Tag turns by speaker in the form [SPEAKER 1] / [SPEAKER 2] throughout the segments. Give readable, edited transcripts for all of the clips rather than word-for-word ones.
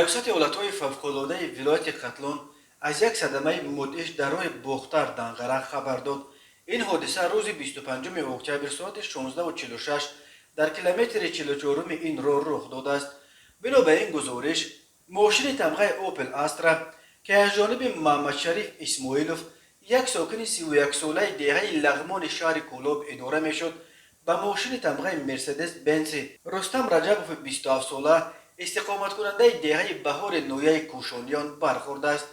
[SPEAKER 1] Раёсати ҳолатҳои фавқулодаи вилояти Хатлон аз як садамаи мудҳиш дар роҳи Бохтар Данғара хабар дод. Ин ҳодиса рӯзи 25 октябр соати 16:46 дар километри 44-уми ин роҳ рух додааст. Бино ба ин гузориш, мошини тамғаи Опел Астра, ки аз ҷониби Маҳмадшариф Исмоилов, як сокини 31-солаи деҳаи Лағмони шаҳри Кӯлоб идора мешуд, ба мошини тамғаи Мерседес Бенси Рустам Раҷабови 27-сола, истиқоматкунандаи деҳаи Баҳори ноҳияи Кӯшониён, бархӯрдааст.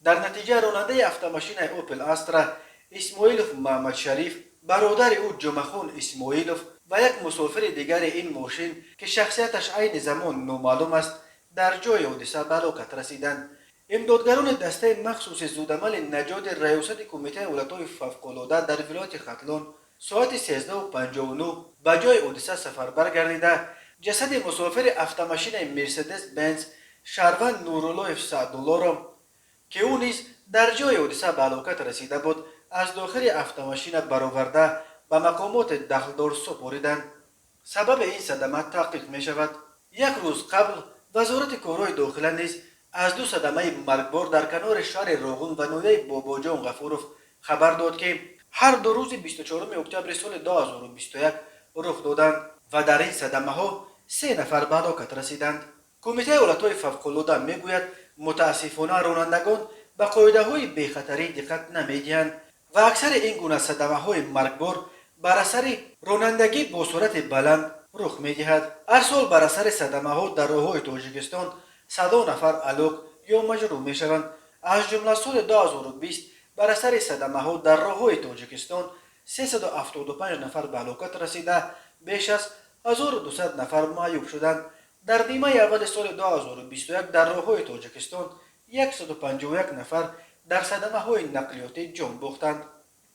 [SPEAKER 1] Дар натиҷа ронандаи автомошинаи Опел Астра Исмоилов Маҳмадшариф, бародари ӯ Ҷумъахон Исмоилов ва як мусофири дигари ин мошин, ки шахсияташ айни замон номаълум аст, дар ҷои ҳодиса ба ҳалокат расиданд. Имдодгарони дастаи махсуси зудамали наҷоти Раёсати Кумитаи ҳолатҳои фавқулода дар вилояти Хатлон соати 13:59 ба ҷои ҳодиса сафарбар гардида, ҷасади мусофири автомошинаи Мерседес Бенз шаҳрванд Нуруллоев Саъдуллоро, ки ӯ низ дар ҷои ҳодиса ба ҳалокат расида буд, аз дохили автомошина бароварда, ба мақомоти дахлдор супориданд. Сабаби ин садама таҳқиқ мешавад. Як рӯз қабл Вазорати корҳои дохила низ аз ду садамаи маргбор дар канори шаҳри Роғун ва ноҳияи Бобоҷон Ғафуров хабар дод, ки ҳар ду рӯзи 24 октябри соли 2021 рух доданд ва дар ин садамаҳо се нафар ба ҳалокат расиданд. Кумитаи ҳолатҳои фавқулода мегӯяд, мутаассифона, ронандагон ба қоидаҳои бехатарӣ диққат намедиҳанд ва аксари ин гуна садамаҳои маргбор бар асари ронандагӣ бо суръати баланд рух медиҳад. Ҳар сол бар асари садамаҳо дар роҳҳои Тоҷикистон садо нафар ҳалок ё маҷрӯҳ мешаванд. Аз ҷумла соли 2020 бар асари садамаҳо дар роҳҳои Тоҷикистон 375 нафар ба ҳалокат расида, беш аз 1200 нафар маъюб шуданд. Дар нимаи аввали соли 2021 дар роҳҳои Тоҷикистон 151 нафар дар садамаҳои нақлиётӣ ҷон бохтанд.